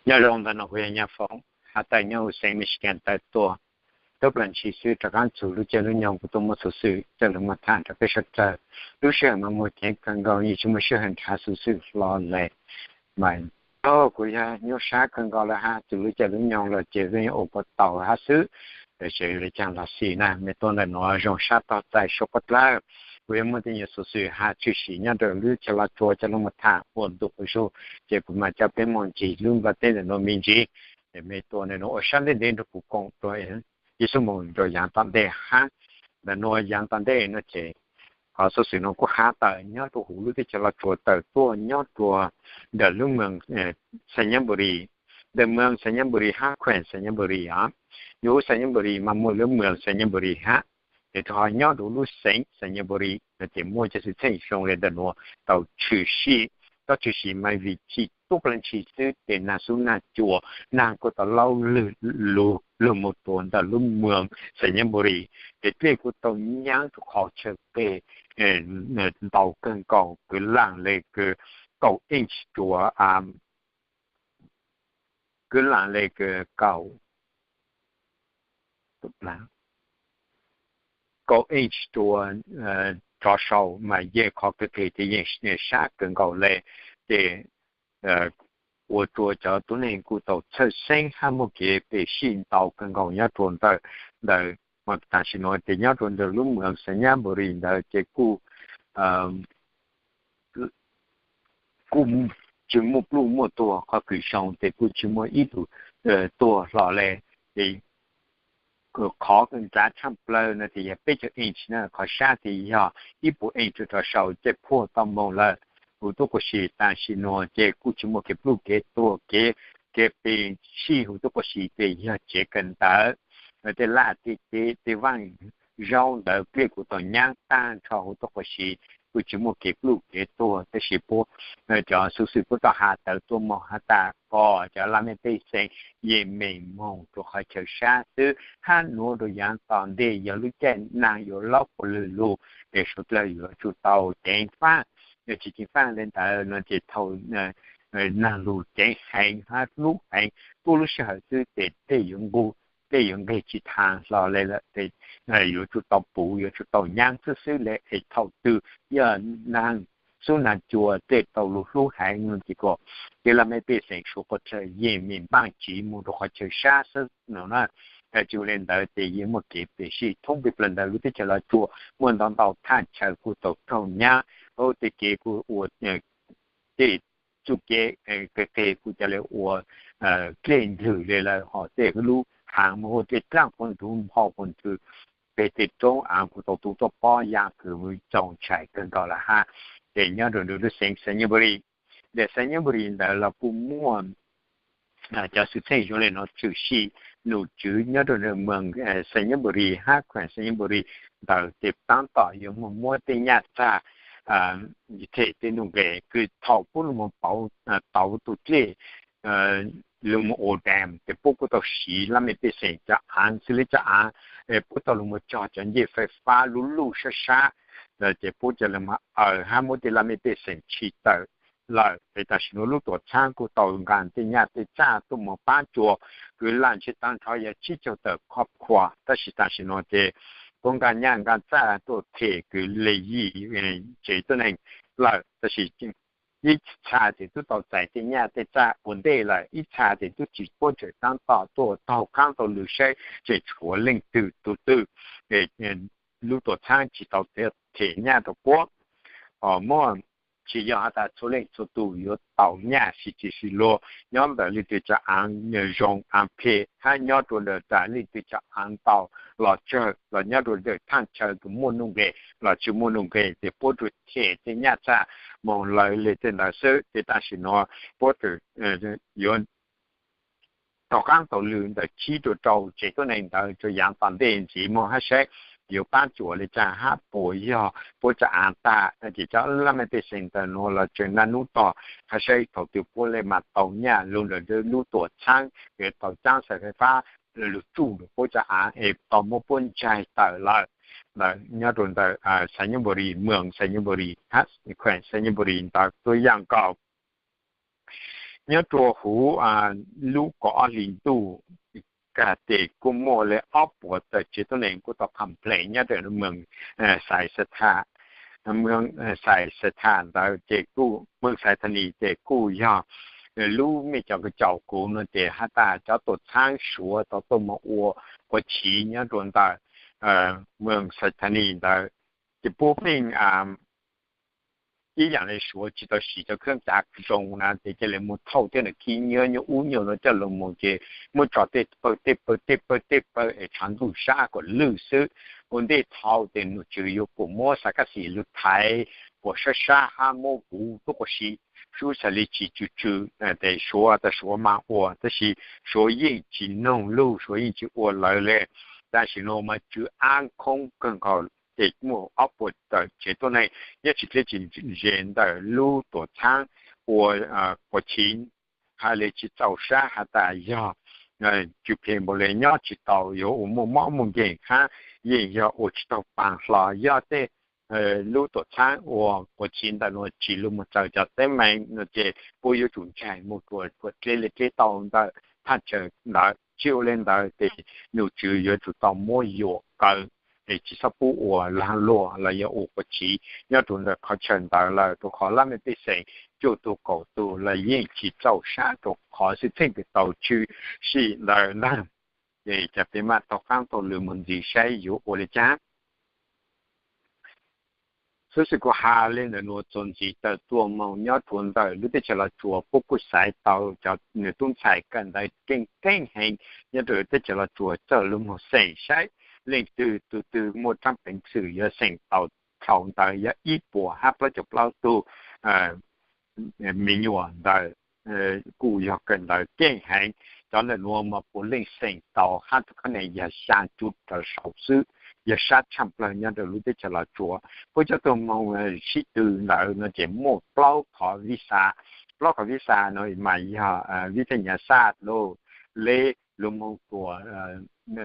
Nyob zoo ntawm no kuv yog Nyiaj Foom, has tawm nyob huv xeev Michigan tawm tuaj. Tub plaws ntshis xwb rov qab txug lub caij lub nyoog kuv tuaj muaj xuv xwm coj lug muag tham rau peb sawv dlawg. Lub sij hawm mas muag ceev kawg nkaus, yeej tsis muaj sij hawm nrhav xuv xwm hlo le. Mas kuv yog nyuaj sab kawg nkaus lawm hab, txug lub caij lub nyoog los ces yeej ua puas tau hab xwb. Tseem le caag los xij na, mej tuaj ntawm nuav zoo sab tog txais suav puab dlawb. Kuv yuav muaj tej nyuag xuv xwm hab tshwm sim nyob rau lub chaw Los Tsuas coj lug muag tham ua ntu quas zug, ces kuv mam coj peb moog ncig lub nplaj teb ntawm nuav me ntsis. Ces mej tuaj ntawm nuav ua sab ntej ntej nrug kuv koom rua ib xuab moos rua yaav tom ntej hab. Ntawm nuav yaav tom ntej no ces qhov xuv xwm nuav kuj has tawm nyob rua huv lub teb chaws Los Tsuas tawm tuaj nyob rua ntawm lub moos Xainyaburi, ntawm moos Xainyaburi hab khueem Xainyaburi os. Yug huv Xainyaburi mas muaj lub moos Xainyaburi hab. Ces rua qhov nyob rua lub xeev Xainyaburi no ces muaj cov xwm txheej zoo le ntawm nuav tau tshwm sim. Tau tshwm sim mas vim txij tub plaws ntshis xwb ces naag xub naag cua, naag kuj tau laub lug lug moog rua ntawm lub moos Xainyaburi. Ces dlej kuj tau nyaab rua qhov chaw qeg ntau kawg nkaus, kwv laam le kws kaum inch rua, kwv laam le kws kaum kaum inch rua rov sau mas yeej qhov kawg qig ces yeej sab kawg nkaus le. Ces ua rua cov tuab neeg kuj tau txhawj xeeb hab muaj kev pes sij ntau kawg nkaus nyob rua ntawm ntawd. Mas tam sim nuav ces nyob rua ntawm lub moos Xainyaburi ntawd ces kuj kuj tsis muaj pluj muaj tuag, qhov kws zoo ces kuj tsis muaj ib tug tuag hlo le. Ces qhov nrov tshaaj plawg no ces yog peb caug inch na, qhov sab ces yog ib puas inch rua rov sau, caij phuaj tau moog lawm. Huv tuab quas si tam sim nuav ces kuj tsis muaj kev pluj kev tuag, kev, kev pes sij huv tuab quas si ces yog tsev kawm ntawv, tej laj tej teb, tej vaaj zaub ntawd dlej kuj tau nyaab taag nrho huv tuab quas si, kuj tsis muaj kev pluj kev tuag. Tab sis puab, cov xuv xwm puab tau has tawm tuaj moog has tas kom cov laj mej pej xeem yeej meem moog rua qhov chaw sab xwb hab nuav rua yaav tom ntej yog lub caij naag yuav laub quas lwg lug, es suav dlawg yuav tsum tau ceev faaj. Yog tsis ceev faaj le ntawd no ces thaum naag lug ceev heev hab hlub heev, puab lub sij hawm xwb ces dlej yuav nqug, dlej yuav nqeg tsis taag hlo le lawm. Yuav tsum tau puv, yuav tsum tau nyaab xwb xwb le. Es thaum twg yog naag xub naag cua dlej tau lug hlub heev no ces kom tej laj mej pej xeem suav dlawg yeej meem npaaj tsiv moog rua qhov chaw sab xwb no na. Tsis ua le ntawd ces yeej muaj kev pes sij thoob pes plaws ntawm lub teb chaws Los Tsuas. Muaj ntau ntau thaaj chaw kuj tau raug nyaab, tej kev kuj ua, tej txuj kev qig qig kuj ca le ua dlej ndlwg le lawm, hos tej lub haav moog ua tej dlaaj quas ntug, npho quas ntug, peg tej roob aav kuj tau tu tuaj pob, yaam kws txaus ntshai kawg nkaus lawm hab. Ces nyob rua ntawm lub xeev Xainyaburi, ntawm Xainyaburi ntawd los kuj muaj cov xwm txheej zoo le nuav tshwm sim. Num tswv nyob rua ntawm moos Xainyaburi hab khueem Xainyaburi ntawd ces taab tom yuav muaj muab tej nyaj txag them tej nuj nqes kws thaum puab lug moog pauv tauv tug dlej lug moog ua dam ces puab kuj tau siv laj mej pej xeem cov aav xws le cov aav, puab tau lug moog cog cov ncej fais fab lub luj sab sab, ces puab ca le moog aws hab muab tej laj mej pej xeem tshis tawm lawm. Es tam sim nuav lub tuam txhaab kuj tau nqaa tej nyaj tej txag tuaj moog paab tsua kwv lam ntshe taag nrho yog tsib caug tawm khoj khua, tab sis tam sim nuav ces puab nqaa nyaj nqaa txag tuaj them kwv le yim tsev tuab neeg lawm. Tab sis ib txha ces tub tau txais tej nyaj tej txag ua ntej lawm, ib txha ces tub tsis, puab tseem taab tom tuaj taug qaab taug lw saib tseem tshuav leej twg tug twg, lub tuam txhaab tsis tau them nyaj rau puab. Muaj, tsis yog has tas txhua leej txhua tug yuav tau nyaj sib tsis sib luag. Nyob ntawm leej twg cov aav zoo aav phem hab nyob rua ntawm tas leej twg cov aav ntau los tsawg los nyob rua ntawm thaaj chaw kws muaj nuj nqes los tsis muaj nuj nqes ces puab tsuas them tej nyaj txag moog lawv le tej ntawd xwb. Ces tam sim nuav puab yuav taug qaab taug lw ntawm tsib rua rau tsev tuab neeg ntawd rua yaav tom ntej ntxiv moog hab saib yuav paab tsua le caag hab puas yog puab cov aav tag no ces cov laj mej pej xeem ntawm nuav los tseem naj nub tog hab saib thaum twg puab le maam tau nyaj lug ntawm lub tuam txhaab yuav tau caab xaim fais fab lug tsuj rua puab cov aav es tau muab puab ntsaig tawm lawm. Ntawd nyob rua ntawm Xainyaburi, moos Xainyaburi hab khueem Xainyaburi ntawd tuab yaaj nkaus. Nyob rua huv lub kaum ob hlis ntuj, kag tes kuj muaj le ob puas tawm tsev tuab neeg kuj tau complain nyob rua moos Xais Xas Thas, moos Xais Xas Thas ntawd ces kuj, moos Xais Thas Nis ces kuj yog lub mej cov kws caum kuv no ces has tas cov tuam txhaab Suav tau tuaj moog ua quas chiv nyob rua ntawm moos Xais Thas Nis ntawd, ces puab pheej ib yaam le Suav tsi tau siv cov khaab cav zoo na ces ca le moog thauj tej nam khib nyiab nyuaj ub nyuaj no coj lug moog ces muab tso tej pawg tej pawg tej pawg tej pawg es tshav ntuj sab kuas lwj xwb. Ua ntej thaud ces nom tswv yuav kuas muab xav kab xim lug thaiv kuas sab sab hab muab vuv tub quas si, sub xav le tsi tsw tsw, tes Suav tas Suav mas ua, tab sis Suav yeej tsi noog lug, Suav yeej tsi ua lawv le. Tam sim nuav mas tsw ab khoob kawg nkaus ces muaj ob puas tawm tsev tuab neeg nyob tsis dleb tsis ze ntawm lub tuam txhaab ua quas chiv, has le tsi txaus sab has tas yog tsw phem npaum le nyob tsis tau, yuav ua muaj mob muaj nkeeg hab yeej yog ua tsis tau paag hlo. Yog tej lub tuam txhaab ua quas chiv ntawm nuav tsi lug moog txawm cov teeb meem no ces puab yuav tsum ntseeg moog rua dleb le dleb tau ntawm thaj chaw ntawd. Tsi ua le ntawd tes nom tswv yuav tsum tau muab yuam kaw es tsi xob pub ua laag luam los yog ua quas chiv nyob rua ntawm qhov chaw ntawd lawm, rua qhov lab mej pej xeem cuaj tug kaum tug los yeej tsi txaus sab rua qhov xwm txheej kws tau tshwm sim ntawd ntag. Ces ca peb mam taug qaab taug lw moog ntxiv saib yuav ua le caag. Xov xwm kuv has le ntawm nuav txuas ntxiv tawm tuaj moog nyob rua ntawm lub teb chaws Los Tsuas puab kuj xaiv tau cov nwg tub ntxhais kawm ntawv keej keej heev nyob rua teb chaws Los Tsuas txawj lug moog xeem saib leej twg tug twg muaj tsaab peev xwm yuav xeem tau dhau ntawd yog ib puas hab plaub caug plaub tug me nyuam ntawd kuj yog kawm ntawv keej heev. Cov ntawm nuav mas puav leej xeem tau hab tug khaab nees yog xyaa cuv rau saud xwb, yog sab tshaaj plawg nyob rua lub teb chaws Los Tsuas. Puab cov tuaj moog sib tw ntawd no ces muaj plaub qhov visa, plaub qhov visa no mas yog vib thaj nyas xaj lug le lug moog rua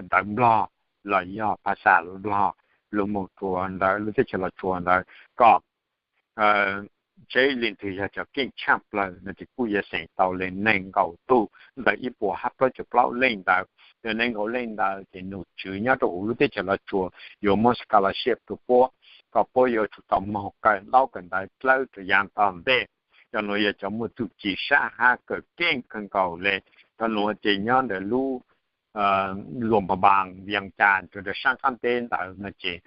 ntawv Nplog los yog phas xas Nplog lug moog rua ntawm lub teb chaws Los Tsuas ntawd kom saib leej twg yog cov keej tshaaj plawg no ces kuj yuav xeem tau le nees nkaum tug ntawm ib puas hab plaub caug plaub leej ntawd. Yog nees nkaum leej ntawd ces nom tswv nyob rua huv lub teb chaws Los Tsuas yuav muab scholarship rua puab kom puab yuav tsum tau moog kawm ntaub kawm ntawv dlawb rua yaav tom ntej. Cov nuav yog cov muaj txuj ci sab hab kawm keej kawg nkaus le. Cov nuav ces nyob ntawm lub Luam Pha Npaas, Vias Cas rua ntawm saab qaab teb ntawd no ces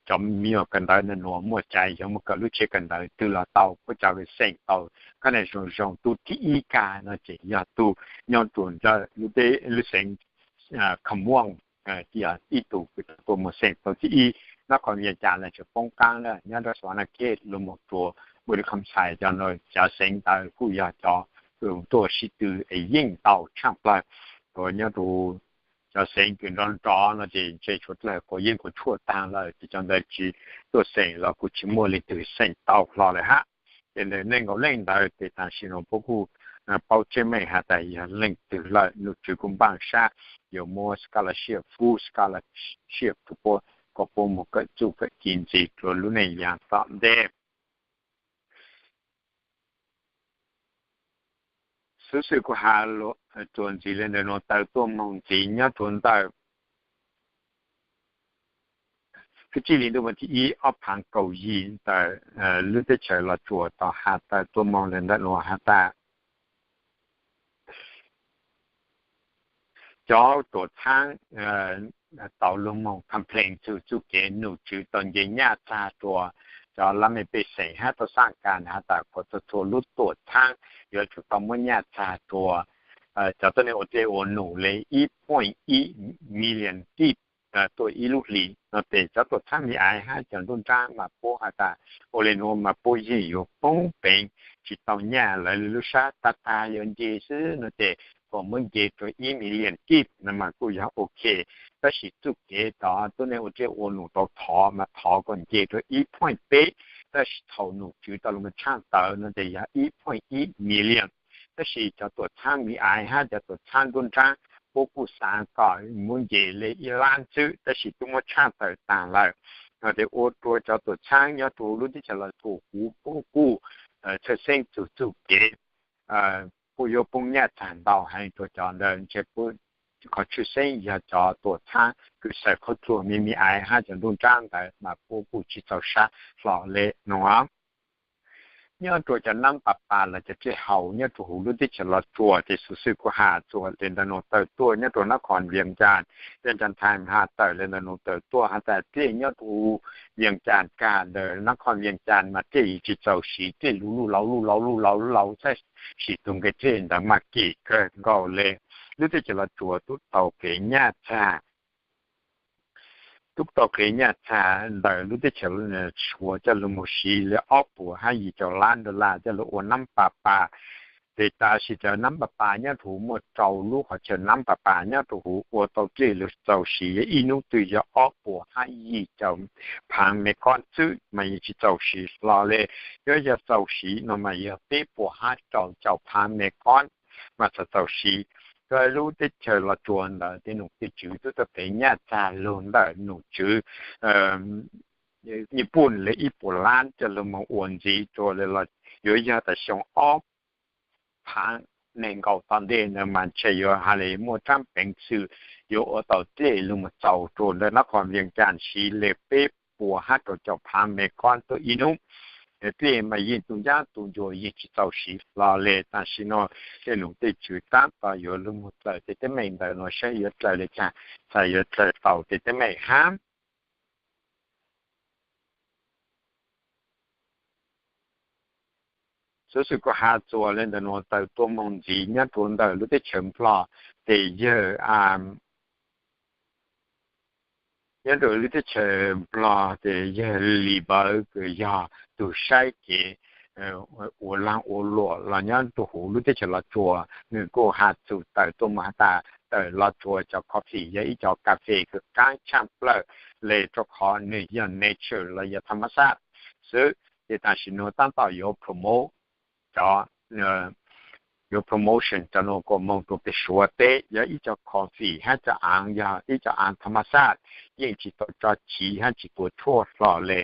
cov me nyuam kawm ntawv nuav muaj cai yuav muaj kawm lub tsev kawm ntawv twg los tau, puab cov xeem tau khaab nees zoo zoo. Tug thib ib kag no ces yog tug nyob rua ntawm lub teb lub xeev Kham Muam, yog ib tug kws tau tuaj moog xeem tau thib ib. Nyob qhov Vias Cas los tseem poob qaab na, nyob rua Savannah Gate lug moog rua Npum Li Kham Xais, cov xeev ntawd kuj yog cov kws tuaj sib tw es yeej tau tshaaj plawg. Tuaj nyob rua cov xeev kws nrov nrov no ces ntshe tshuav dlawg quas yeej quas tshuaj taag lawm ces cov ntawd tsi tuaj xeem los kuj tsi muaj leej twg xeem tau hlo le hab. Ces ntawm nees nkaum leej ntawd ces tam sim no puab kuj paub tseeb meej has tas yog leej twg lawm, nom tswv kuj npaaj sab yuav muab scholarship, full scholarship rua puab kom puab moog kawm txuj kawm ci ntxiv rua lub neej yaam tom ntej. Xov xwm kuv has txuas ntxiv le ntawm nuav tawm tuaj moog ntxiv nyob rua ntawm Kws txij li ntuj vas thib ib ob phaav kaum yim ntawm lub teb chaws Los Tsuas tau has tawm tuaj moog le ntawm nuav has tas cov tuam txhaab tau lug moog complain txug txuj kev nom tswv tau nce nyaj txag rua cov lab mej pej xeem hab tau xaaj kas has tas kuas txhua txhua lub tuam txhaab yuav tsum tau muab nyaj txag rua cov tuab neeg ua dlej ua num le ib point ib million kib tuaj ib lub hlis no ces cov tuam txhaab mi aiv hab cov nruab nraab mas puab has tas ua le nuav mas puab yeej yuav poob peev tsi tau nyaj lawv le lub sab tag tag yuav nce xwb no ces kuas muab nce rua ib million kib no mas kuj yog ok. Tab sis txuj kev tod tuab neeg ua dlej ua num tau thov mas thov kuas nce rua ib point peb, tab sis thaum nom tswv tau lug moog tshaaj tawv no ces yog ib point ib million. Tab sis cov tuam txhaab mi aiv hab cov tuam txhaab nruab nraab puab kuj xaav kom muab nce le ib lab xwb, tab sis tub muab tshaaj tawv taag lawm no ces ua rua cov tuam txhaab nyob rua lub teb chaws Los Tsuas huv puab kuj txhawj xeeb txug txuj kev kuj yuav poob nyaj txag ntau heev rua cov ntawd ntshe puab qhov tshwj xeeb yog cov tuam txhab kws xaws qhov tsuag me me ais hab cov ntuj nrab ntawd mas puab kuj tsi txaus sab hlo le nuav. Nyob rua cov nab pas pas los cov dlej haus nyob rua huv lub teb chaws Los Tsuas ces xuv xwm kuv has txuas le ntawm nuav tawm tuaj nyob rua nab khoos Vias Cas, Vias Cas Times has tawm le ntawm nuav tawm tuaj has tas dlej nyob rua huv Vias Cas kag ntawm nab khoos Vias Cas mas dlej yeej tsi txaus siv, dlej luv luj laus luj laus luj laus luj laus txhaj sim tug nqe dlej ntawd mas kim kawg nkaus le. Lub teb chaws Los Tsuas tub tau qev nyaj txag tub tau qev nyaj txag ntawm lub teb chaws Suav coj lug moog siv le ob puas hab yim caum lab dollar coj lug ua nab pas pas. Ces tam sim cov nab pas pas nyob rua huv muaj rau lub qhov chaw nab pas pas nyob rua huv ua tau dlej lug txaus siv yog ib nub twg yog ob puas hab yim caum phaav me kob xwb mas yeej tsi txaus siv hlo le. Yuav yog txaus siv no mas yog peb puas hab rau caum phaav me kob mas txhaj txaus siv. Rua lub teb chaws Los Tsuas ntawd tej nom tej tswv tub tau qev nyaj txag lug ntawm nom tswv Nyij Pooj le ib puas lab coj lug moog ua ntxiv rua le los yuav yog tas xyoo ob phaav nees nkaum tom ntej ntawd mas ntshe yuav has le muaj rab peev xwm yuav ua tau dlej lug moog txaus rua ntawm nab khoos Vias Cas siv le peb puas hab rau caum phaav me kob tuab ib nub. Dlej mas yeej tu ncab tu ncua yeej tsi txaus siv hlo le. Tam sim no tej nom tej tswv tab tom yuav lug moog dlaws tej teeb meem ntawd nuav saib yuav dlaws le caag, txhaj yuav dlaws tau tej teeb meem hab. Xuv xwm kuv has txuas le ntawm nuav tawm tuaj moog ntxiv nyob rua ntawm lub teb chaws Nplog tes yawg nyob rua lub teb chaws Nplog tes yawg Lis Npawv kws yog tug saib kev ua laag ua luam los nyob rua huv lub teb chaws Los Tsuas, nwg kuj has txug tawm tuaj moog has tas tawm Los Tsuas cov coffee yog ib cov kas fes kws qaab tshaaj plawg le rua qhov nwg yog nature los yog tha mas xaj xwb. Ces tam sim nuav tab tom yuav promote cov yuav promotion cov nuav kuas moog rua peg Suav teb yog ib cov coffee hab cov aav yog ib cov aav tha mas xaj, yeej tsi tau tso chiv hab tsi puas tshuaj hlo le.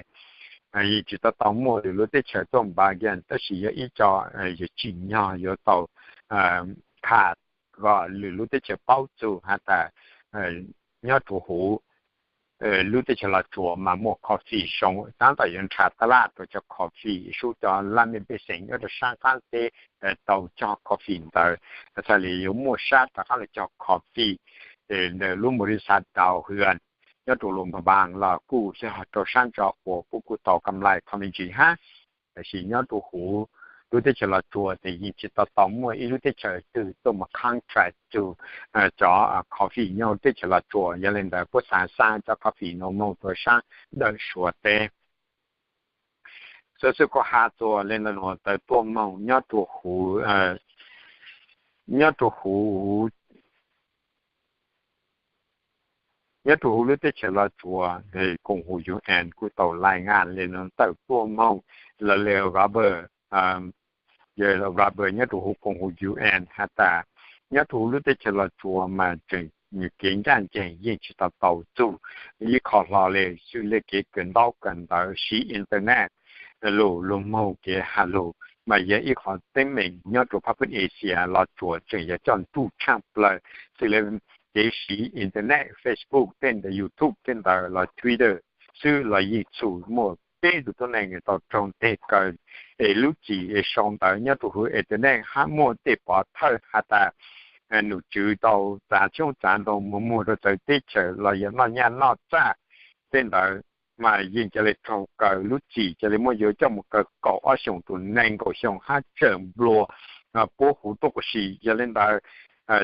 Yeej tsi tau tau muaj lwm lub teb chaws tuaj npav, tab sis yog ib co yuav tsim nyog yuav tau tham kom lwm lub teb chaws paub txug has tas nyob rua huv lub teb chaws Los Tsuas mas muaj coffee zoo tab tom yuav nrhav taj laj rua cov coffee, sub cov laj mej pej xeem nyob rua saab qaab teb tau cog coffee ntawd, txhaj le yuav muaj sab rov qaab le cog coffee. Ntawm lub npaus lis xav daus hwm nyob rua Luas Npam Npaas los kuj yog rua saab ntso uas kuj kuj tau kam lais community hab. Tab sis nyob rua huv lub teb chaws Los Tsuas tes yeej tsi tau tau muaj ib lub teb chaws twg tuaj mus contract tug cov coffee nyob teb chaws Los Tsuas. Yog le ntawd puab xaav xa cov coffee nuav moog rua saab ntawm Suav teb. Xuv xwm kuv has txuas le ntawm nuav tawm tuaj moog nyob rua huv, nyob rua huv nyob rua huv lub teb chaws Los Tsuas, koom huv UN kuj tau lais ngas le nuav tawm tuaj moog los le Robert, yawg Robert nyob rua huv koom huv UN has tas nyob rua huv lub teb chaws Los Tsuas mas tseem kev ncaj nceeg yeej tsi tau tau txug ib qho hlo le, xws le kev kawm ntaub kawm ntawv siv internet lug lug moog kev has lug mas yog ib qho teeb meem nyob rua phab pub Asia Los Tsuas tseem yog coj ntuj tshaaj plawg, xws le kev siv internet, Facebook tej ntawd, YouTube tej ntawd los Twitter xwb los yeej txhum muaj peb tug tuab neeg tau raug nteg kaw es lub txim es sau ntawv nyob rua huv internet hab muaj tej pov thawj has tas nom tswv tau txav tshoob txav ntoo moog muag rua txawv teb chaws los yog noj nyaj noj txag tej ntawd mas yeej ca le raug kaw lub txim ca le muab yuav coj mus kaw kaum ob xyoos rua neeg nkaum xyoo hab tsawm nplua puab huv tuab quas si. Yog le ntawd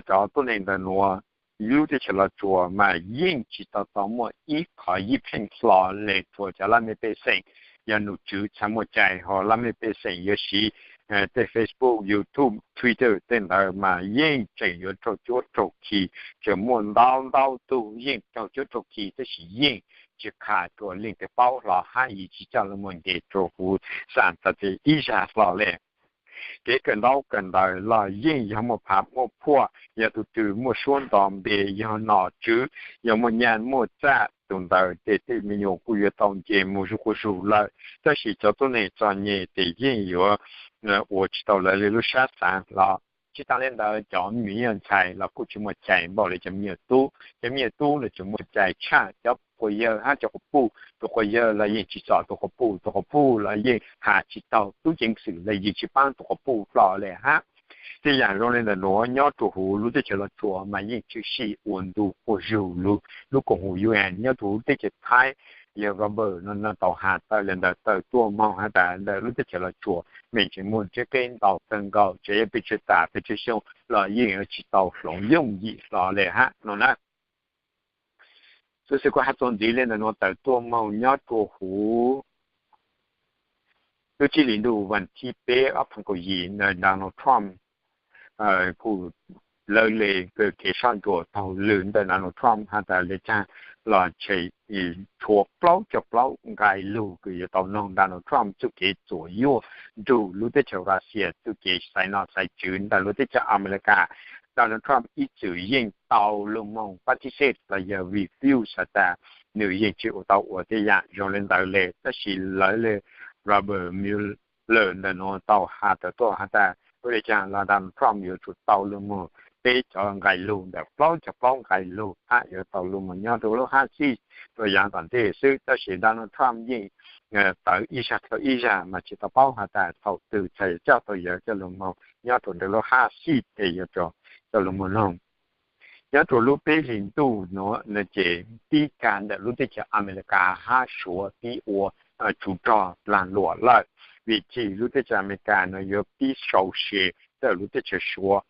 cov tuab neeg ntawm nuav lub teb chaws Los Tsuas mas yeej tsi tau tau muaj ib qho ywj pheej hlo le rua cov laj mej pej xeem. Yog nom tswv txhad muaj cai ho laj mej pej xeem yuav siv tej Facebook, YouTube, Twitter tej ntawd mas yeej tseem yuav raug cuab raug khi, tseem muaj ntau ntau tug yeej raug cuab raug khi tab sis yeej tsi qha rua leej twg paub hlo hab yeej tsi coj lug moog nce rua huv xam tas tes ib zag hlo le. Kev kawm ntaub kawm ntawv los yeej yog muaj phav muaj phuaj, yog tug twg muaj suab nto npe yog nom tswv, yog muaj nyaj muaj txag tug ntawd tes tej me nyuam kuj yuav tau nce moog zuj quas zug lawm. Tab sis cov tuab neeg txom nyem tes yeej yuav ua tsis tau lawv li lub sab xaav los tsis taag le ntawd cov me nyuam ntxhais los kuj tsis muaj cai npaum li cov me nyuam tub. Cov me nyuam tub los tseem muaj cai tshaj cov quas yawg hab cov quas puj. Tus quas yawg los yeej tsis txom tus quas puj, tus quas puj los yeej has tsis taug tub ceev xwm los yeej tsis paab tus quas puj hlo le hab. Tej yam zoo le ntawm nuav nyob rua huv lub teb chaws Los Tsuas mas yeej tshwm sim ua ntu quas zug lub, lub koom haum U N nyob rua huv teb chaws Thaib. Yawg Robert no tau has tawm le ntawm tawm tuaj moog has tas ntawm lub teb chaws Los Tsuas mej tseem muaj tsiab qeb ntau kawg nkaus, tseem yuav pes tsawg tas pes tsawg xyoo los yeej yuav tsis tau hloov yooj yim hlo le hab no na. Xuv xwm kuv has txuas ntxiv le ntawm nuav tawm tuaj moog nyob rua huv lub tsib hlis ntuj vas thib peb ob phav kaum yim ntawm Donald Trump kuj lawv le kev soj ntsuam taug lw ntawm Donald Trump has tas le caag los tshem tshuav plaub caug plaub nqai lug kws yuav tau noog Donald Trump txuj kev txuam yuaj nrug lub teb chaws Russia txuj kev xaiv nom xaiv tswv ntawm lub teb chaws Amelikas. Donald Trump ib txwm yeej tau lug moog pab tib sej los yog refuse has tas nws yeej tsis ua tau ua tej yam zoo le ntawd le, tab sis lawv le Robert Mueller ntawm nuav tau has tawm tuaj has tas ua le caag los Donald Trump yuav tsum tau lug moog peb cov nqai lug ntawm plaub caug plaub nqai lug hab yuav tau lug moog nyob rua lub hab xij rua yaav tom ntej xwb. Tab sis Donald Trump yeej tawv ib zag rua ib zag mas tsis tau paub has tas thaum twg txhaj yuav coj tau yawg coj lug moog nyob rua ntawm lub hab xij tes yuav coj lug moog noog. Nyob rua lub peb hlis ntuj nuav no ces pib kag ntawm lub teb chaws Amelikas hab Suav pib ua tsuv rog laag luam lawm, vim tsi lub teb chaws Amelikas no yuav pib sau se ntawm lub teb chaws Suav,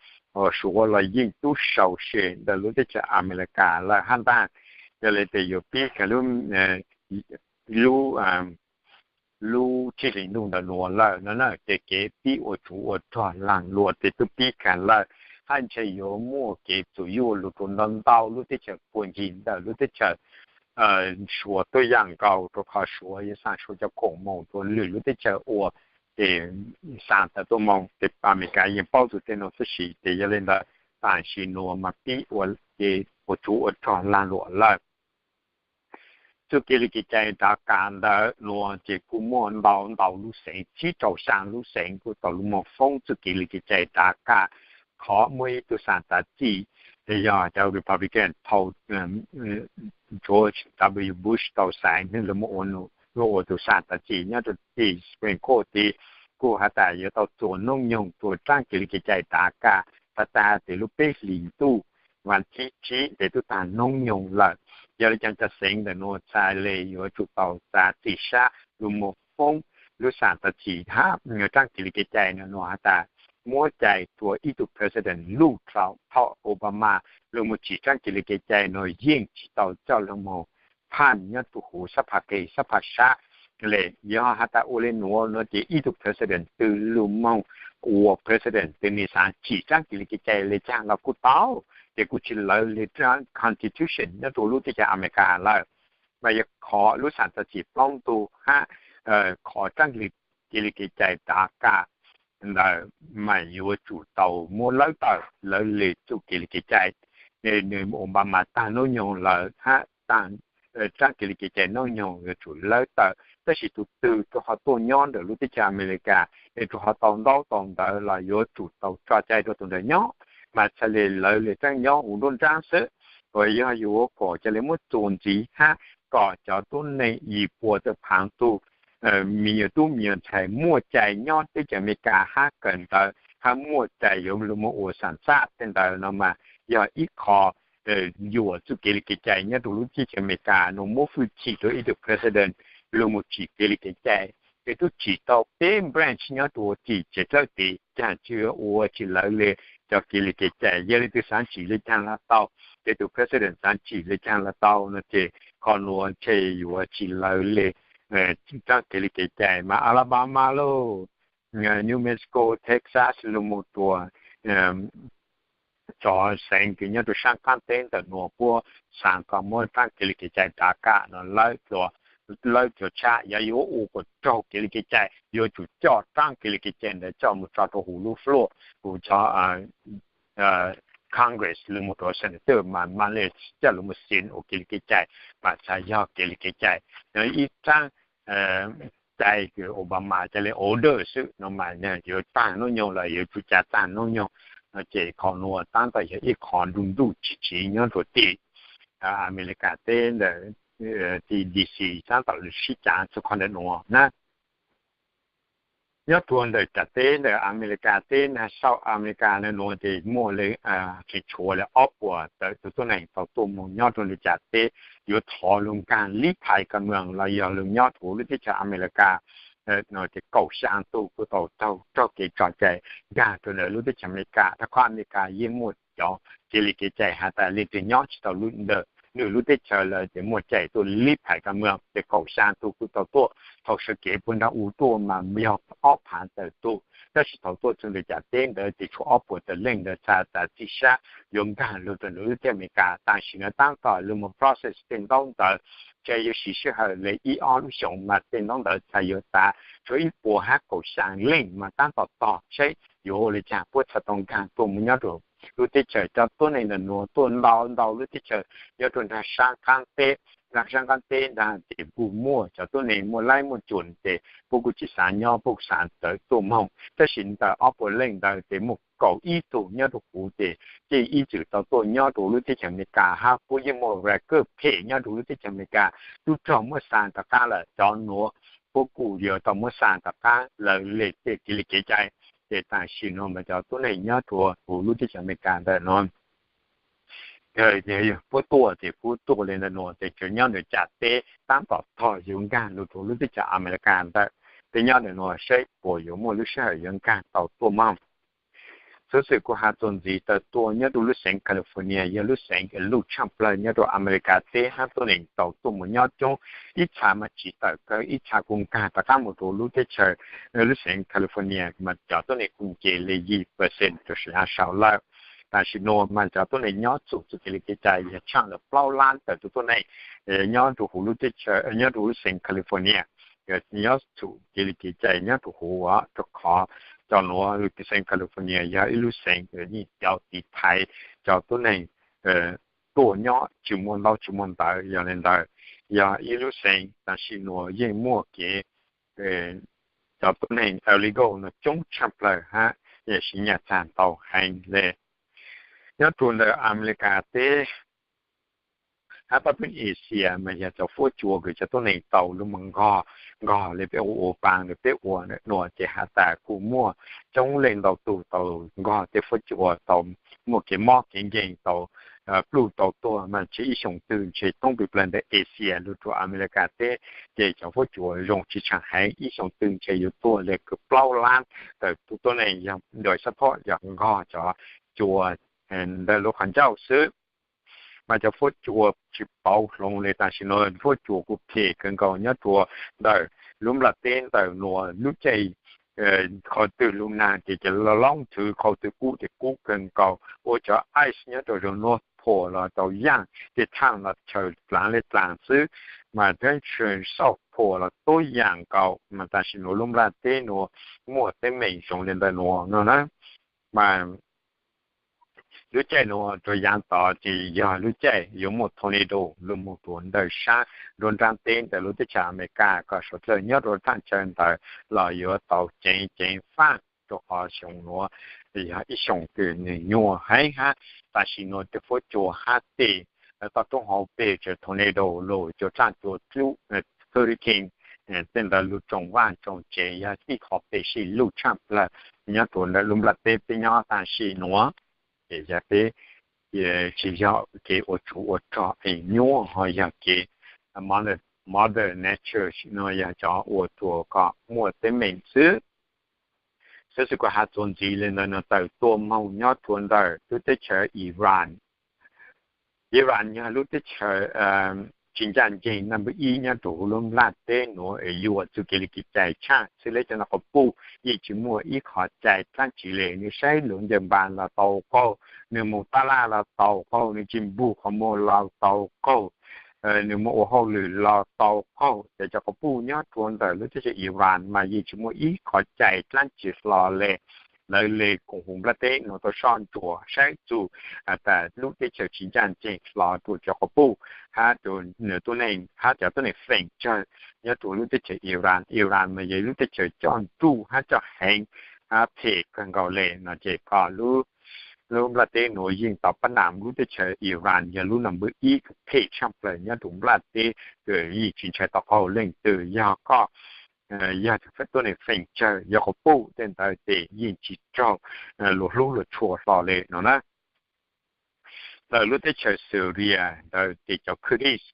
Suav los yeej tub sau se ntawm lub teb chaws Amelikas lawm hab ntaag. Yog le tes yuav pib kag lub lub tsib hlis ntuj ntawm nuav lawm no na ces kev pib ua tsuv ua rog laag luam tes tub pib kag lawm, hab ntshe yuav muaj kev txuam yuaj lug rua ntau ntau lub teb chaws puag ncig ntawm lub teb chaws Suav tuab yaam nkaus rua qhov Suav yuav xaa Suav cov khoom moog rua lwm lub teb chaws ua ces xaa tawm tuaj moog tes Amelikas yeej paub txug tej nuav tab sis tes yog le ntawd tam sim nuav mas pib ua kev ua tsuv ua rog laag luam lawm. Txuj kev li kev cai dav kas ntawm nuav ces kuj muaj ntau ntau lub xeev, tsib rau xyaa lub xeev kuj tau lug moog foob txuj kev li kev cai dav kas. Qhov muaj ib tug xaa tav txim yog cov Republican thaum George W Bush tau xaiv nwg lug moog ua tus xaa tav txim nyob rua tim Supreme Court tid, kuj has tas yuav tau txuas noob nyoog rua raab kev li kev cai dav kas. Tag tag tes lub peb hlis ntuj vas thib tsib tes tub taag noob nyoog lawm. Yog le caag cov xeev ntawm nuav txhaj le yuav tsum tau tav txim sab lug moog foob lub xaa tav txim hab raab kev li kev cai no nuav has tas muab cai rua ib tug president luj dlhau thaum Obama lug moog tsim raab kev li kev cai nuav yeej tsis tau coj lug moog phaj nyob rua huv sab phaj qig sab phaj sab le. Yog has tas ua le nuav nuav ces ib tug president twg lug moog ua president twg nwg xaav tsim raab kev li kev cai le caag los kuj tau, ces kuj tsi lawv le raab constitution nyob rua lub teb chaws Amelikas lawm. Mas yog qhov lub xaa tav txim plaub ntug hab qhov raab kev li kev cai dav kas ntawd mas yuav tsum tau muab lawb tawm lawv le txuj kev li kev cai. Nwg Obama taag noob nyoog lawm hab taag raab kev li kev cai noob nyoog yuav tsum lawb tawm, tab sis tug twg rua qhov tuaj nyob ntawm lub teb chaws Amelikas es rua qhov tau ntaub tau ntawv los yuav tsum tau tso cai rua tug ntawd nyob, mas txhaj le lawv le raab nyob huv nruab nraab xwb. Uas yog yuav kom ca le muab txuas ntxiv hab kom cov tuab neeg yim puas tawm phaav tug me nyuam tub me nyuam ntxhais muaj cai nyob teb chaws Amelikas hab kawm ntawv hab muaj cai yuav lug moog ua xaa xaj tej ntawd no mas yog ib qho yuam txuj kev li kev cai nyob rua lub teb chaws Amelikas nuav muab fwj chim rua ib tug president lug moog tsim kev li kev cai. Ces tub tsim tau peb branch nyob rua tim tsev dlawb tid, caag tsi ua tsi lawv le cov kev li kev cai. Yog le tug xaav tsim le caag los tau, ces tug president xaav tsim le caag los tau no ces qhov nuav ntshe yuav tsi lawv le raab kev li kev cai. Mas Alabama lauj, New Mexico, Texas lug moog rua cov xeev kws nyob rua saab qaab teb ntawm nuav puab xaav kom muab raab kev li kev cai dav kas no lawb dlua, lawb dlua tshaj. Yog yuav ua kom raug kev li kev cai yuav tsum coj raab kev li kev cai ntawd coj moog tso rua huv lub floor, huv cov Congress lug moog rua senator mas mam le coj lug moog xeev ua kev li kev cai mas txhad yog kev li kev cai. Yog ib raab cai kws Obama cai le order xwb no mas yuav tag hnub nyoog los yuav tsum cai tag hnub nyoog no ces qhov nuav tab tom yog ib qhov nruj nruj tsis tsiv nyob rua tim Amelikas teb ntawm ti D C tab tom sib cav txug qhov ntawm nuav na. Nyob rua ntawm cov teb ntawm Amelikas teb na, South America nuav ces muaj le tseem tshuav le ob puas tawm tug tuab neeg tau tuaj moog nyob rua ntawm cov teb yuav thov lug nkaag lib phais ka mws los yog lug nyob rua lub teb chaws Amelikas no ces kaum xyaa tug kuj tau raug kev tso cai nkaag rua ntawm lub teb chaws Amelikas. Rua qhov Amelikas yeej muaj cov kev li kev cai has tas leej twg nyob tsis tau lub ntawm nwg lub teb chaws lawm ces muaj cai tuaj lib phais ka mws. Ces kaum xyaa tug kuj tau tuaj, thaus sawv kev puag nraag u tuaj mas yog ob phaav tawm tug, tab sis thaus tuaj txug ntawm cov teb ntawd ces tshuav ob puas tawm leej ntawd txhais tas txij sab yuav nkaag lug rua ntawm lub teb chaws Amelikas. Tam sim no tab tom lug moog process tej ntaub ntawv, ces yuav siv sij hawm le ib ob lub xyoos mas tej ntaub ntawv txhais yuav tas. Tshuav ib puas hab kaum xyaa leej mas tab tom tog seb yuav ua le caag puab txhad tau nkaag tuaj moog nyob rua lub teb chaws. Cov tuab neeg ntawm nuav tuaj ntau ntau lub teb chaws nyob rua nraag sab qaab teb, nraag sab qaab teb nraag ces kuj muaj cov tuab neeg muaj laib muaj cuam ces puab kuj tsis xav nyob, puab kuj xav tawm tuaj moog. Tab sis ntawm ob puas leej ntawd ces muaj kaum ib tug nyob rua huv ces yeej ib txwm tau tuaj nyob rua lub teb chaws Amelikas hab puab yeej muaj record phem nyob rua lub teb chaws Amelikas, tub rog muab xa rov qaab lawm. Cov nuav puab kuj yuav tau muab xa rov qaab lawv le tej kev li kev cai. Ces tam sim nuav mas cov tuab neeg nyob rua huv lub teb chaws Amelikas ntawm nuav puab tuaj ces puab tuaj le ntawm nuav ces tsuas nyob ntawm cov teb tab tom tog yuav nkaag lug rua lub teb chaws Amelikas ntawm, peb nyob ntawm nuav seb puas yuav muaj lub sij hawm yuav nkaag tau tuaj moog. Xuv xwm kuv has txuas ntxiv tawm tuaj nyob rua lub xeev California yog lub xeev luj tshaaj plawg nyob rua Amelikas teb hab tuab neeg tau tuaj moog nyob coob, ib txha mas tsis tawm kawg, ib txha kuj nkaag rov qaab moog rua lub teb chaws, lub xeev California mas cov tuab neeg kuj nce le yim percent rua sab lawm. Tam sim nuav mas cov tuab neeg nyob txhum txuj kev li kev cai yog tshaaj le plaub lab tawm tug tuab neeg nyob rua huv lub teb chaws, nyob rua lub xeev California, nyob txhum kev li kev cai nyob rua huv, rua qhov cov nuav lub xeev California yog ib lub xeev yeej cov tiv thaiv cov tuab neeg tuaj nyob tsis muaj ntaub tsis muaj ntawv. Yog le ntawd, yog ib lub xeev tam sim nuav yeej muaj kev cov tuab neeg illegal no coob tshaaj plawg hab yeej siv nyaj txag ntau heev le. Nyob rua ntawm Amelikas teb hab pab peb Asia mas yog cov fuab cua kws cov tuab neeg tau lug moog nkog, nkog le peb ua ua paas le peb ua nuav ces has tas kuj muaj coob leej ntau tug tau nkog tej fuab cua tau muaj kev mob kev nkeeg tau pluj tau tuag mas ntshe ib xyoos twg ntshe toob pes plawg ntawm Asia lug rua Amelikas teb ces cov fuab cua zoo tsis tshaaj heev, ib xyoos twg ntshe yuav tuag le kws plaub lab tawm tug tuab neeg yog nrug xab phob yog nkog cov cua ntawm lub qhov ncauj xwb. Mas cov fuab cua tsis pauv hloov le tam sim nuav fuab cua kuj phem kawg nkaus nyob rua ntawm lub nplaj teb ntawm nuav lub caij qhov twg lub nag ces cov loo thwv qhov twg kub ces kub kawg nkaus, ua cov ice nyob rua zoo nuav phuam los tau yaaj, tej thaaj los chaws dlaav le dlaag xwb, mas thab xauj phuam los tub yaam nkaus. Mas tam sim nuav lub nplaj teb nuav muaj teeb meem zoo le ntawm nuav no na. Mas lub caij nuav rua yaav tod ces yog lub caij yuav muaj tornado lug moog rua ntawm sab nruab nraab teb ntawm lub teb chaws Amelikas, kom suav dlawg nyob rua thaaj chaw ntawd los yuav tau ceev ceev faj, rua qhov xyoo nuav yog ib xyoos kws nwg nyuaj heev hab tam sim nuav tej fuab cua hab tej toj roob hauv pes tsawv tornado lug cua tsaaj cua dlub, hurricane, tej ntawd lug tsoom vaj tsoom tsev yog ib qhov pes sij luj tshaaj plawg nyob rua ntawm lub nplaj teb peb nyob tam sim nuav. Ces yog peb tsis yog kev ua tsov ua rog es nyuaj, ho yog kev mother nature no yog cov ua rua kom muaj teeb meem xwb. Xov xwm kuv has txuas ntxiv le ntawd no tawm tuaj moog nyob rua ntawm lub teb chaws Iran. Iran yog lub teb chaws tsis ncaj nceeg number ib nyob rua huv lub nplaj teb nuav es yuam txuj kev li kev cai tshaaj xwb le cov no quas puj yeej tsis muaj ib qhov cai dlaab tsi le. Nwg saib luas ncaws npas los tau qaug, nwg moog tab laj los tau qaug, nwg tsis npug qhov muag los tau qaug, nwg moog ua hauj lwm los tau qaug. Ces cov quas puj nyob rua ntawm lub teb chaws Iran mas yeej tsis muaj ib qhov cai dlaab tsi hlo le. lawv le koom haum nplaj teb nuav tau soj ntsuam saib txug tas lub teb chaws tsis ncaj nceeg hlo rua cov quas puj hab rua tuab neeg hab cov tuab neeg feem tsawg nyob rua lub teb chaws Iran. Iran mas yog lub teb chaws coj nruj hab coj heev hab phem kawg nkaus le no ces kom lub nplaj teb nuav yeej tau pab nam lub teb chaws Iran yog lub number ib phem tshaj plawg nyob rua nplaj teb, yeej tsis ntshai tau qhov leej twg. Yog koj yog tuab neeg feem tsawg yog quas puj tej ntawd tes yeej tsis raug luag hlub luag tshua hlo le no na. Ntawm lub teb chaws Syria ntawd tes cov Kurdish,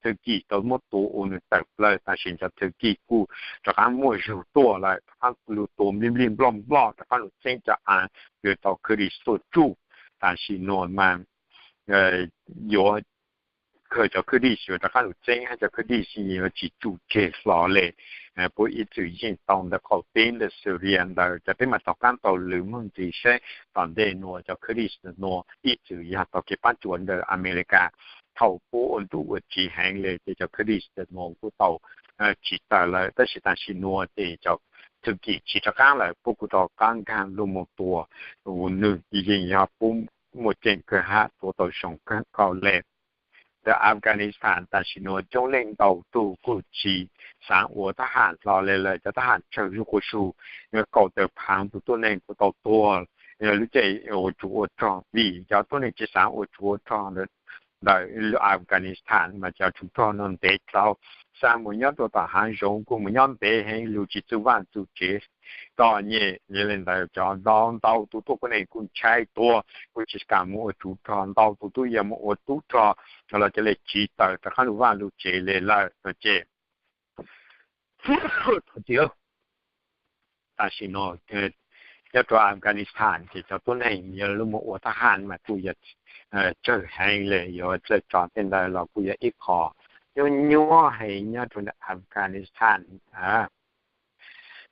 Turkey tau muab tua ua nwg tawm plaws, tam sim no cov Turkey kuj rov qaab muaj zug tuaj lawm, rov qaab lug tua nplij nplij nploj nploj, rov qaab lug txeeb cov av kws tau Kurdish tuaj tsuj. Tam sim nuav mas yuav kawg cov Kurdish yuav rov qaab lug txeeb hab cov Kurdish yuav tsis tsuj tseg hlo le. Puab ib txwm yeej tau ntawm qaum teb ntawm Syria ntawd, cov peb mas tau qaab tau lug moog ntxiv saib tom ntej nuav cov Kurdish nuav ib txwm yog tau kev paab cuam ntawm Amelikas. Thaum puab ua ntuj ua tsiv heev le ces cov Kurdish nuav kuj tau tsis tawm lawm, tab sis tam sim nuav ces cov Turkey tsis rov qaab lawm, puab kuj tau qaab nkaag lug moog tua, ua nwg yeej yog puab muaj ceem kawg hab tua tau zoo kawg nkaus le. Ntawm Afghanistan tam sim nuav coob leej ntau tug kuj tsis xaav ua tab ham hlo le lawm, cov tab ham tsawg zuj quas zug, kaum tawm phaav tug tuab neeg kuj tau tuag lub caij ua tsov ua rog vim cov tuab neeg tsis xaav ua tsov ua rog ntawm Afghanistan mas cov tsov rog nuav ntev dlhau, xaav moog nyob rua tom haav zoov kuj moog nyob ntev heev, lug tsis txug vaaj txug tsev txom nyem. Yog le ntawd cov ntau ntau tug tuab neeg kuj ntshai tuag, kuj tsis kaam moog ua tsov rog, ntau tug tub yog moog ua tub rog los ca le tsiv tawm rov qaab lug vaaj lug tsev le lawm no ces tam sim no nyob rua Afghanistan ces cov tuab neeg yuav lug moog ua tab ham mas kuj yog tsawg heev le, yuav txawj tso tej ntawd los kuj yog ib qho nyuaj nyuaj heev nyob rua ntawm Afghanistan.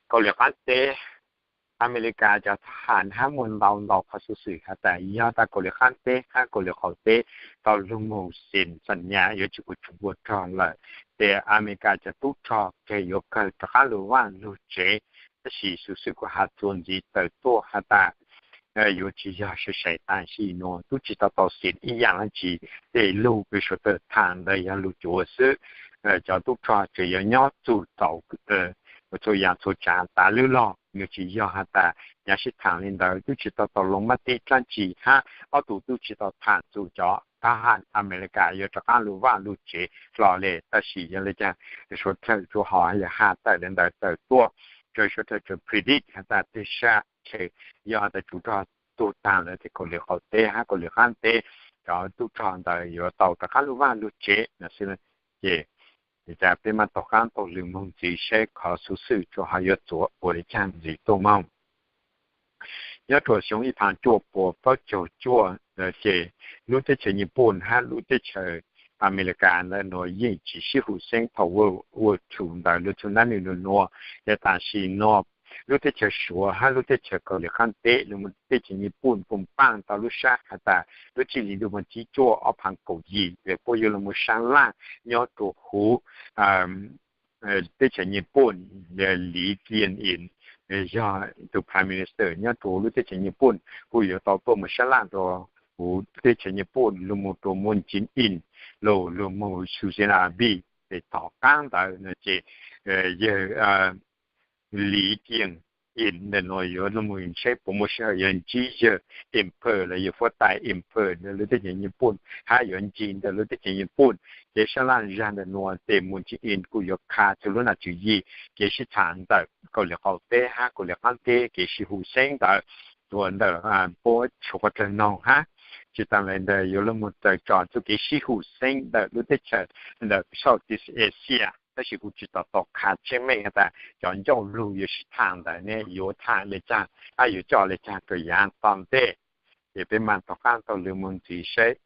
Kaus Lim Qaab Teb, Amelikas cov tab ham hab muaj ntau ntau qhov xuv xwm has tas yog tas Kaus Lim Qaab Teb hab Kaus Lim Qaum Teb tau lug moog xeem xam nyas yuav tsis ua tsov ua rog lawm, ces Amelikas cov tub rog keg yuav kawg rov qaab lug vaaj lug tsev. Tab sis xuv xwm kuj has txuas ntxiv tawm tuaj has tas yuav tsis yog sai sai tam sim nuav, tub tsis tau tau xeem ib yaam dlaab tsi, tej lug kws suav dlawg thaam ntawd yog lug cuav xwb. Cov tub rog tseem yuav nyob txug tau txhua yaam txhua tsaav tas lub log, nws tsis yog has tas yav sib thaam le ntawd tub tsis tau tau loo mab teb dlaab tsi hab ob tug tub tsis tau thaam txug cov tab ham Amelikas yuav rov qaab lug vaaj lug tsev hlo le. Tab sis yog le caag suav dlawg tsuas ho yog has tawm le ntawd tawm tuaj, suav dlawg tsuas predict has tas tej sab chaw yog tas tsov rog tug taag lawm ces Kaus Lim Qaum Teb hab Kaus Lim Qaab Teb cov tub rog ntawd yuav tau rov qaab lug vaaj lug tsev no xwb. Ces peb mas tau qaab tau lug moog ntxiv saib qhov xuv xwm tsuas ho yuav txuas ua le caag ntxiv tuaj moog. Nyob rua xyoo ib phav cuaj puas plaub caug cuaj ces lub teb chaws Nyij Pooj hab lub teb chaws Amelikas ntawd nuav yeej tsis sib hum xeeb thaum World War Two ntawd lub txuj nab nwg nua. Ces tam sim nuav lub teb chaws Suav hab lub teb chaws Kaus Lim Qaab Teb lug moog teb chaws Nyij Pooj puj paaj tau lub sab has tas lub tsib hlis ntuj vas thib cuaj ob phav kaum yim puab yuav lug moog sab laj nyob rua huv teb chaws Nyij Pooj. Li Qian In yog tug Prime Minister nyob rua lub teb chaws Nyij Pooj kuj yuav tau tuaj moog sab laj rua huv teb chaws Nyij Pooj lug moog rua Moon Jae-in lug lug moog Shinzo Abe. Ces tom qaab ntawd no ces yawg Li Qian In ntawm nuav yuav lug moog saib puas muaj sij hawm yuav ntsib yawg Emperor los yawg huab tais Emperor ntawm lub teb chaws Nyij Pooj hab yuav ntsib ntawm lub teb chaws Nyij Pooj. Ces sab laj zag ntawm nuav ces Moon Jae-in kuj yuav kha txug lub nam tswv yim kev sib thaam ntawm Kaus Lim Qaum Teb hab Kaus Lim Qaab Teb kev sib hum xeeb ntawd rua ntawm puab suav dlawg noog hab. Tsis taag le ntawd yuav lug moog txawj tso txuj kev sib hum xeeb ntawm lub teb chaws ntawm Southeast Asia, tab sis kuj tsis tau tau kha tseeb meej has tas cov ncauj lug yuav sib thaam ntawd ne yuav thaam le caag hab yuav coj le caag rua yaav tom ntej. Ces peb mas tau qaab tau lug moog ntxiv saib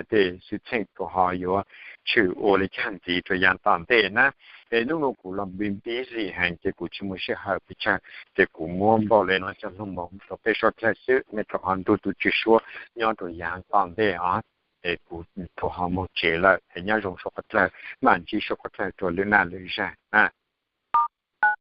tej xwm txheej tsuas ho yuav tshwm ua le caag ntxiv rua yaav tom ntej na. Es nub nua kuv los npib npib zim heev ces kuv tsis muaj sij hawm pes tsawg, ces kuv muab npaum le nuav coj lug moog rua peb suav dlawg xwb, mej rua qhov nrug tug tswv suab nyob rua yaav tom ntej os. Es kuv tsuas ho moog tsev lawm, es nyob zoo suav dlawg, mam ntsib suav dlawg rua lwm naj lwm zag.